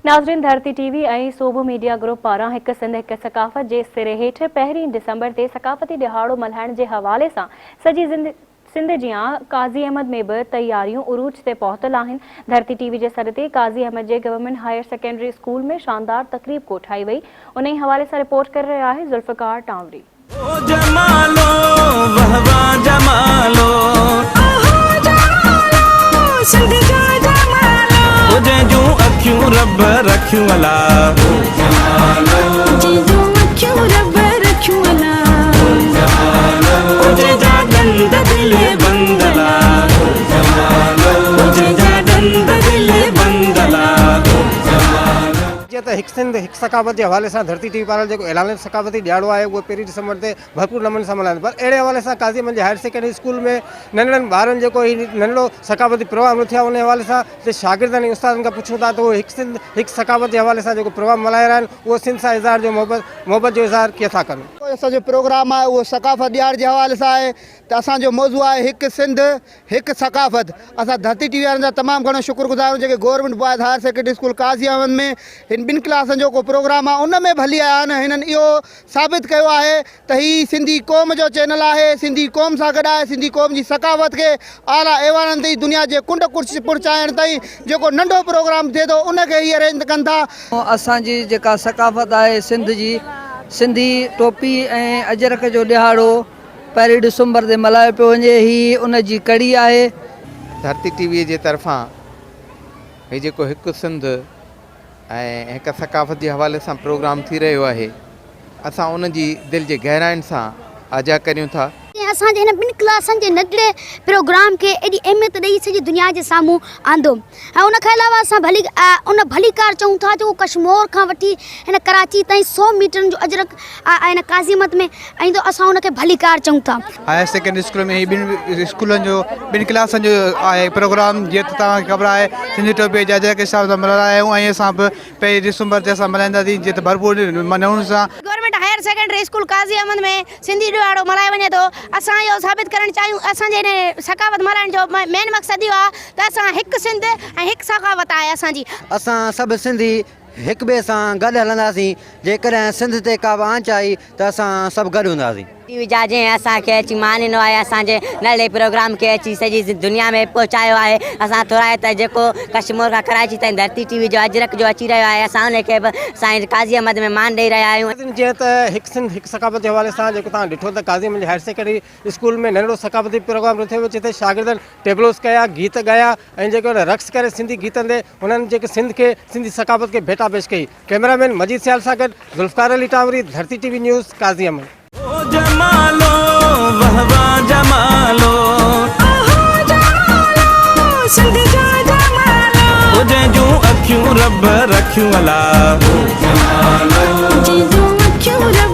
ناظرين Dharti T V ۽ Sobho media group پاران هڪ سنڌ هڪ ثقافت جي سري هيٺ پهرين ڊسمبر تي ثقافتي ڏهاڙو ملهائڻ جي حوالي سان سڄي سنڌ جيان قاضي احمد ۾ به تياريون عروج تي پهتل آهن ڌرتي ٽي وي جي سڏ تي قاضي احمد جي گورنمينٽ هائير سيڪنڊري اسڪول ۾ شاندار تقريب ڪوٺائي وئي انهي حوالي سان رپورٽ ڪري رهيو آهي ذوالفقار ٽانوري. او جمالو وه واه جمالو. اهو جمالو سنڌ جو جمالو. او جنهن جون اکيون رب رکيون الا. او جمالو. جنهن جون اکيون رب رکيون الا. او جمالو. او جنهن جا ڏند دل بند الا. او جمالو. او جنهن جا ڏند دل بند الا. او جمالو. جيئن ته هڪ سنڌ هڪ ثقافت جي حوالي سان ڌرتي ٽي وي پاران جيڪو اعلانيل ثقافتي ڏهاڙو آهي اهو پهرين ڊسمبر تي ڀرپور نموني سان ملهايو ويندو پر اهڙي حوالي سان قاضي احمد جي هائير سيڪنڊري اسڪول ۾ ننڍڙن ٻارن جيڪو هي ننڍڙو ثقافتي پروگرام رٿيو آهي ان حوالي سان هتي شاگردن ۽ استادن کان پڇون ٿا ته اهي هڪ سنڌ هڪ ثقافت جي حوالي سان جيڪو پروگرام ملهائي رهيا آهن اهو سنڌ سان اظهار جو محبت محبت جو اظهار ڪيئن ٿا ڪن. اسان جو پروگرام آهي اهو ثقافت ڏهاڙي جي حوالي سان آهي ته اسان جو موضوع آهي هڪ سنڌ هڪ ثقافت، اسان ڌرتي ٽي وي وارن جا تمام گهڻو شڪر گذار آهيون جيڪي government boys higher secondary school Qazi Ahmed ۾ هن ٻن ڪلاسن جو ڪو پروگرام آهي ان ۾ به هلي آيا آهن هنن اهو ثابت ڪيو آهي ته هي سنڌي قوم جو چينل آهي سنڌي قوم سان گڏ آهي سنڌي قوم جي ثقافت کي اعليٰ ايوانن تائين دنيا جي ڪنڊ ڪڙڇ پهچائڻ تائين جيڪو ننڍو پروگرام ٿئي ٿو ان کي هي ارينج ڪن ٿا. اسان جي جيڪا ثقافت آهي سنڌ جي سنڌي ٽوپي ۽ اجرڪ جو ڏهاڙو پهرين ڊسمبر تي ملهايو پيو وڃي هي ان جي ڪڙي آهي. ڌرتي ٽي وي جي طرفان هي جيڪو هڪ سنڌ ۽ هڪ ثقافت جي حوالي سان پروگرام ٿي رهيو آهي اسان ان جي دل جي گهراين سان آجيان ڪريون ٿا. جنهن اسان جي هن ٻن ڪلاسن جي ننڍڙي پروگرام کي ايڏي اهميت ڏئي سڄي دنيا جي سامهون آندو ۽ ان کان علاوه اسان ڀلي ان ڀليڪار چئون ٿا جو ڪشمور کان وٺي هن ڪراچي تائين سو ميٽرن جو اجرڪ هن قاضي احمد ۾ ايندو اسان ان کي ڀليڪار چئون ٿا. هائير سيڪنڊري اسڪول ۾ هي ٻن اسڪولن جو ٻن ڪلاسن جو آهي پروگرام جيئن ته توهان کي خبر آهي سنڌي ٽوپي جا اجرڪ حساب سان ملهايا آهيون ۽ اسان به پهرين ڊسمبر تي اسان ملهائينداسين جيئن ته ڀرپور نموني سان. Government higher secondary school Qazi Ahmed ۾ Sindhi ڏهاڙو ملهايو وڃي ٿو اسان اهو ثابت ڪرڻ چاهيون اسان جي هن ثقافت ملهائڻ جو مين مقصد اهو آهي ته اسان هڪ سنڌ ۽ هڪ ثقافت آهي اسان جي. اسان سڀ سنڌي هڪ ٻئي سان گڏ هلنداسين، جيڪڏهن سنڌ تي ڪا به آنچ آئي ته اسان سڀ گڏ هونداسين. ٽي وي جا جنهن اسان کي اچي مان ڏنو آهي اسان جي ننڍڙي پروگرام کي اچي سڄي دنيا ۾ پهچايو آهي اسان ٿورائتا ته جيڪو ڪشمور کان ڪراچي تائين ڌرتي ٽي وي جو اجرڪ جو اچي رهيو آهي اسان ان کي به سائين قاضي احمد ۾ مان ڏئي رهيا آهيون. جيئن ته هڪ سنڌ هڪ ثقافت جي حوالي سان جيڪو توهان ڏٺو ته قاضي احمد جي هائير سيڪنڊري اسڪول ۾ ننڍڙو ثقافتي پروگرام رٿيو ويو جتي شاگردن ٽيبلوز ڪيا، گيت ڳايا ۽ جيڪو رقص ڪري سنڌي گيتن تي هنن جيڪي سنڌ کي سنڌي ثقافت کي ڀيٽا پيش ڪئي. ڪئميرا مين مجيد سيال سان گڏ Zulfiqar Ali Tanwari, Dharti T V news, Qazi Ahmed. او جمالو وه واه جمالو. اهو جمالو سنڌ جو جمالو. او جنهن جون اکيون رب رکيون الا. او جمالو. جنهن جون اکيون رب.